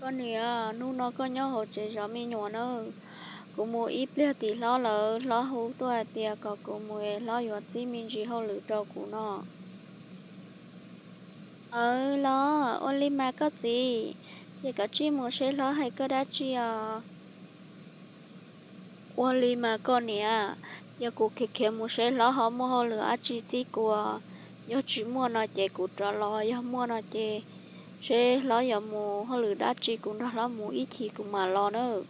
Koj niam, hnub no koj nyob hauv tsev zov me nyuam nawb. Kuv mus ib pliag tim hlob lawv, hlob hu tuaj hais tias kom kuv mus es hlob yuav txib me ntsis hauj lwm rau kuv no. Aw los, ua li mas koj txiv, ces koj cia li mus seb hlob hais koj dab tsi os. Ua li mas koj niam, yog kuv khiav khiav mus seb hlob ho muaj hauj lwm dab tsi txib kuv, yog tsis muaj no ces kuv rov los, yog muaj no ces seb hlob yuav mus hauj lwm dab tsi kuv nrog hlob mus ib chim kuv mam los nawb.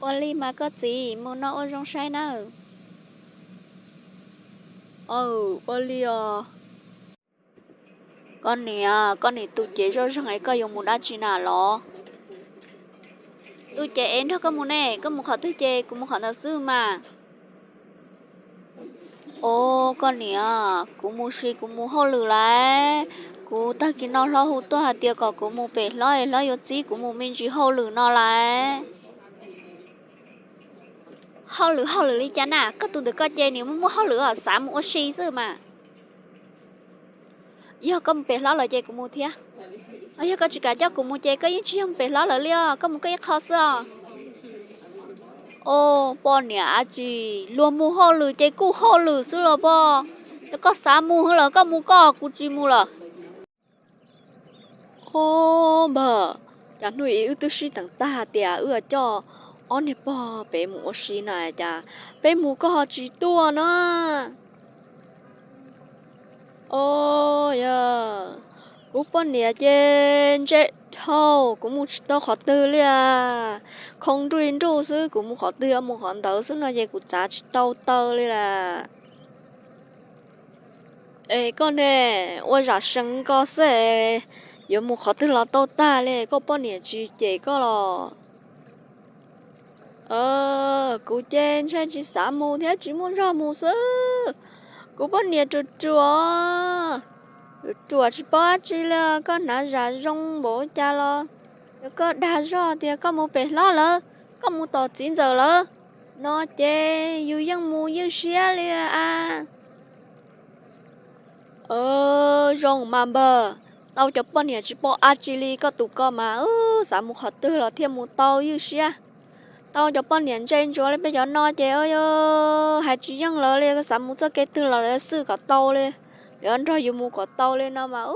Ua li mas koj txiv, mus no ua zoo saib nawb. Aw, ua li os. Koj niam, koj niam, tu cev zoj zeeg es koj yuav mus dab tsi na los? Tu cev es nrog koj mus ne, koj mus qhov twg ces kuv mus qhov ntawd xwb mas. Os koj niam, kuv mus si kuv mus hauj lwm lawm. Kuv tag kis no hlob hu tuaj hais tias kom kuv mus pem hlob es hlob yuav txib kuv mus me ntsis hauj lwm no lawm. Hauj lwm hauj lwm li cas na, koj tus ntawm koj ces nws muaj muaj hauj lwm os, xav mus ua si xwb mas. Yog koj mus pem hlob lawm ces kuv mus thiab. Yog koj tsis kam coj kuv mus ces koj yeej tsis yog mus pem hlob lawm li os, koj mus koj ib qho xwb os. Os poj niam dab tsi, luag mus hauj lwm ces kuj hauj lwm xwb los poj. Yog koj xav mus hwv lawm koj mus koj, kuv tsis mus lawm. Os npawg, cas hnub ib wb twb sib teem tag tias wb coj ob niag pog peb mus ua si na, cas peb mus koj ho tsis tuaj na? Os yog, kuv poj niam ces ntse dhau, kuv mus tsis tau qhov twg li as. Khoo nruj nruj xwb, kuv mus qhov twg yuav mus qhov ntawd xwb no ces kuv txav tsis tau taw li lawm. Es koj ne, ua zam seev ko xwb, yuav mus qhov twg los tau tag li, koj poj niam tsis cem koj los? Kuv ces ntshai tsis xav mus thiab tsis muaj zog mus xwb. Kuv poj niam ruam ruam, ruam ruam tsis paub dab tsi li, koj hnav zam zoo npaum cas los yog koj dag zog tias koj mus pem hlob lawm, koj mus tom txiv ntxawm lawm no ces yus yeej mus ywj siab li as. Zoo mas npawg, tau cov poj niam tsis paub dab tsi li koj tus ko mas, xav mus qhov twg los thiaj mus tau ywj siab. Tau cov poj niam ntse ntsuav li peb cov no ces hais tsis yeej lawv li, xav mus txoj kev twg los lawv xwj kom tau li, lawv nrog yus mus kom tau li no mas.